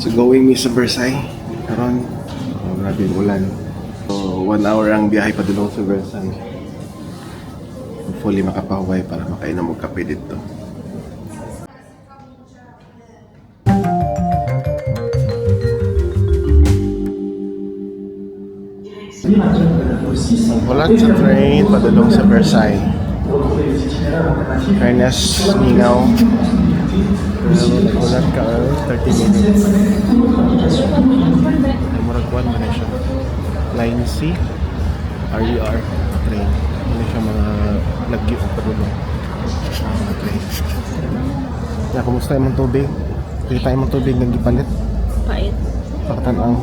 So going mi sa Versailles. Karon, oh, grabe yung ulan. So 1 hour ang biyahe padulong sa Versailles. Hopefully makapahuway para makainom og kape dito. Ulan sa train padulong sa Versailles. Fairness, ningaw. Pero nagulat ka, 30 minutes. Ay, murag one man na siya. Line C, RER train. Ano siya mga lagyo o padulong. Mga train. Ya, kumusta imong tubig? Kita imong tubig nga gipalit? Pait. Pakatan-aw.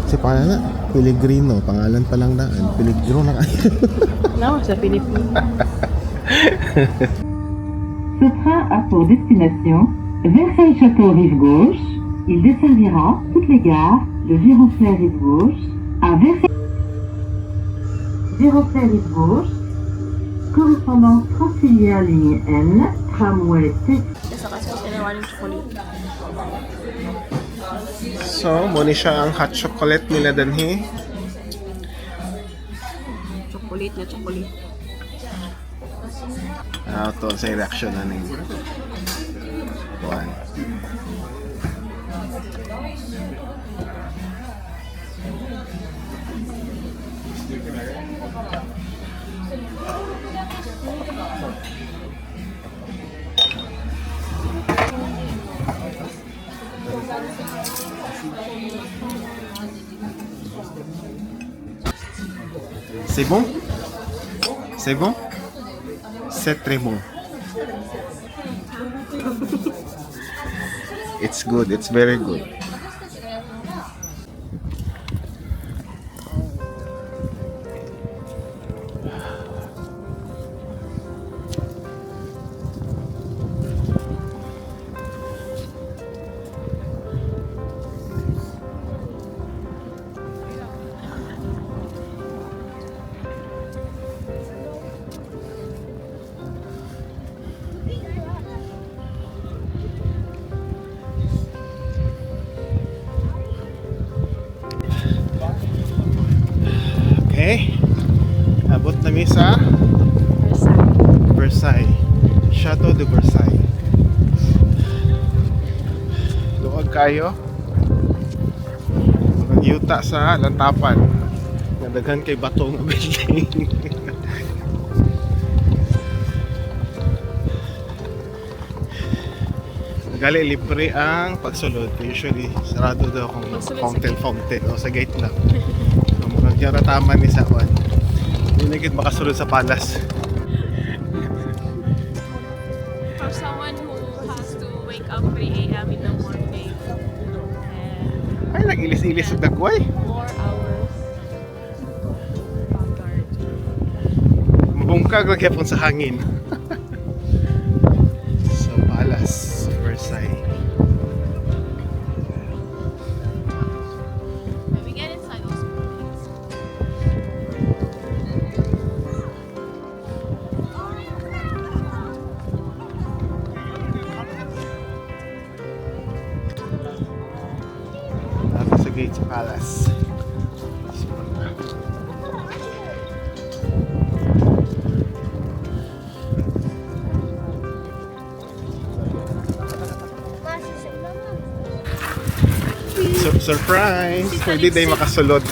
Si pangalan na, Pellegrino. Pangalan pa lang daan. Pellegrino na kayo. No, sa Pilipinas. Ce train a pour destination Versailles-Château rive gauche. Il desservira toutes les gares de Viroflay rive gauche à Versailles. Viroflay rive gauche, correspondance Transilien ligne N, tramway T. Sa kasi tinawanin chocolate. So, muna siya ang hot chocolate nila danhi. Chocolate na chocolate. Ah, ito sa reaction na ning kuan. C'est bon? C'est bon? C'est très bon. It's good. It's very good. Okay. Abot na mi sa Versailles. Versailles. Chateau de Versailles. Luag kayo. Nagyuta sa lantapan. Nga daghan kay bato nga building. Gali libre ang pagsulod. Usually sarado daw kung Pagsulod sa fountain gate. Fountain o sa gate lang. So mukhang dyan tama ni sa kwan. Hindi na gid makasulod sa palace. For someone who has to wake up 3 a.m. in the morning and Ay, nag-ilis-ilis sa dagway. 4 hours backyard. Mabungkag lang gyapon sa hangin. So, Palace, Versailles. When we get inside those buildings, Nasa sa gate sa Palace. So, surprise! Pwede day makasulod.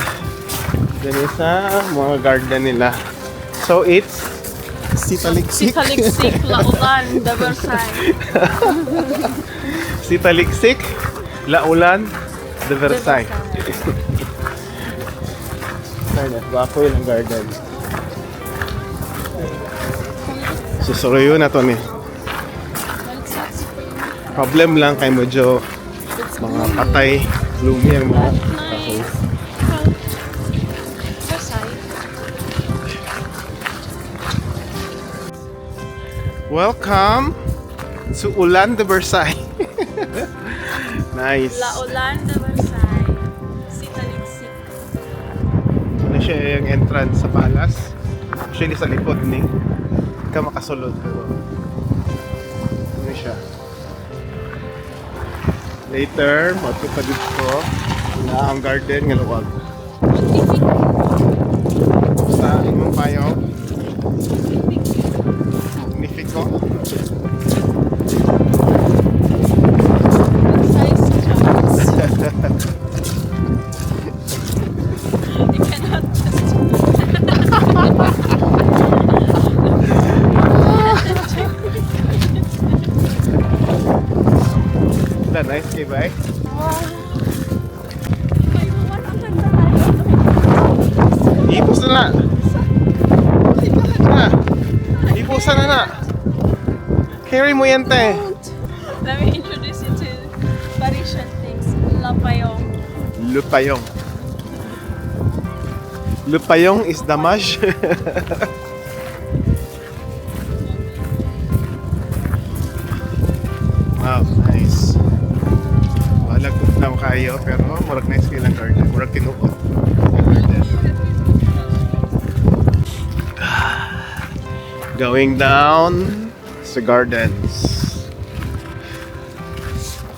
Dito sa mga garden nila. So it's Sitaliksik. Sitaliksik, Laulan, de Versailles. Sitaliksik, Laulan, de Versailles. Sana, gwapo yun ang garden. Susuruyo na to ni. Problem lang kay medyo mga patay, gloomy ang mga kahoy. Nice. Versailles. Welcome to Ulan de Versailles. Nice. Laulan de Versailles. Sitaliksik. Ano siya yung entrance sa palace? Actually sa likod ni. Hindi ka makasulod pero ano siya? Later, moadto pa dito na ang garden nga luwag. Sa imong payong. Magnifico. Size shots. You cannot just. Wala, nice kay ba eh? Ay, wala ang ganda. Ipos na na. Na. Ipusan na na. Carry mo yan, te. Let me introduce you to Parisian things. Le Payong. Le Payong. Le Payong is damage. Wow, nice. Wala ko na kayo pero murag nice kay lang garden. Murag tinuod. Ang garden. Going down sa gardens.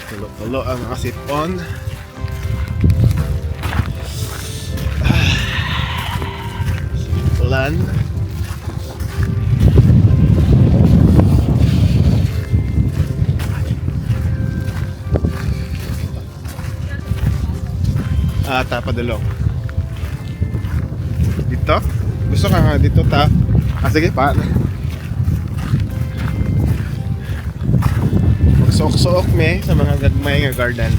Tulo-tulo ang mga sipon. Ulan. Ah, ta padulong. Dito? Gusto ka nga dito ta? Ah, sige pa. Magsuok-suok me sa mga gagmay nga garden.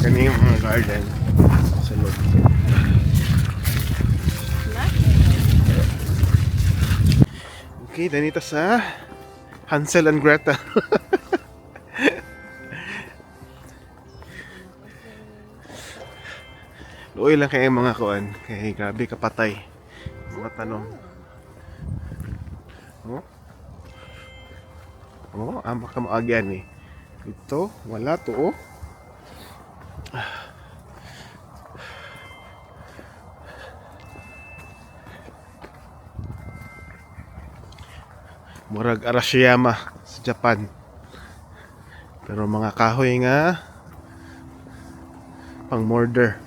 Kani yung mga garden sa loob. Okay, danita sa Hansel and Gretel. Luoy lang kay mga kuan. Kay grabe kapatay. Mga tanong. Oh? Oh, ama ka maagyan eh. Ito, wala to oh. Murag Arashiyama sa Japan. Pero mga kahoy nga pang murder.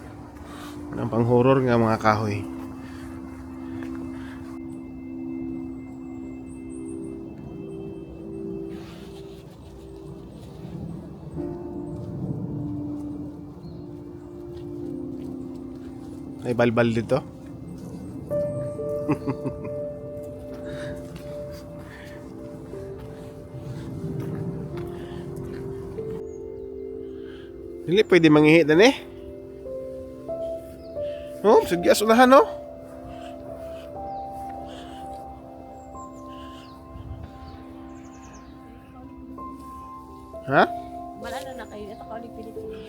Ang pang horror nga mga kahoy. May balbal dito. Dili pwede manghihi dan eh. Oh, sige asunahan no. Ha? Wala na na kayo. Ito ka ulit Pilipinas.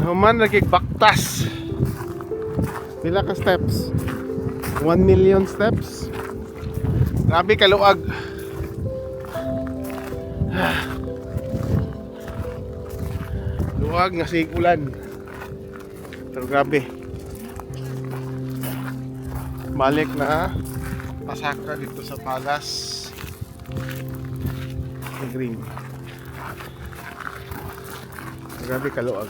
Human lagi baktas. Pila ka steps? 1 million steps. Grabe kaluag. Luag nga sig ulan. Pero grabe. Balik na pasaka dito sa palace. Sa green. Grabe kaluag.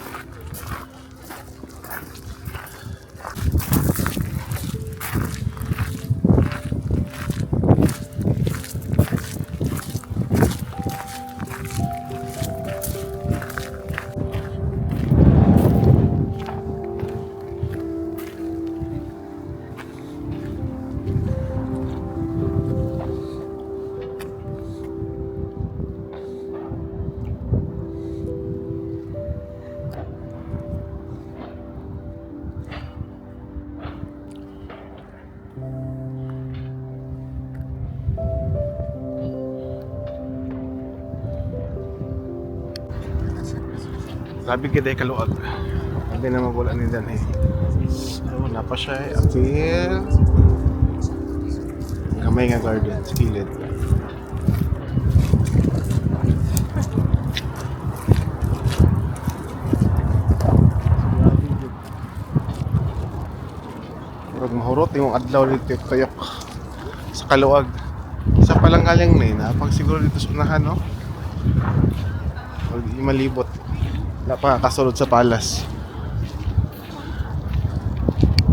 Grabe gid ay kaluag. Sabi na mawala ni Dan eh. So, napa siya eh. Apil. Gamay nga garden sa kilid. Hurot imong adlaw dito, tuyok sa kaluag. Sa palanggaling na yun, ha? Pag siguro dito sa unahan, no? Pag malibot. Wala pa kasulod sa palace.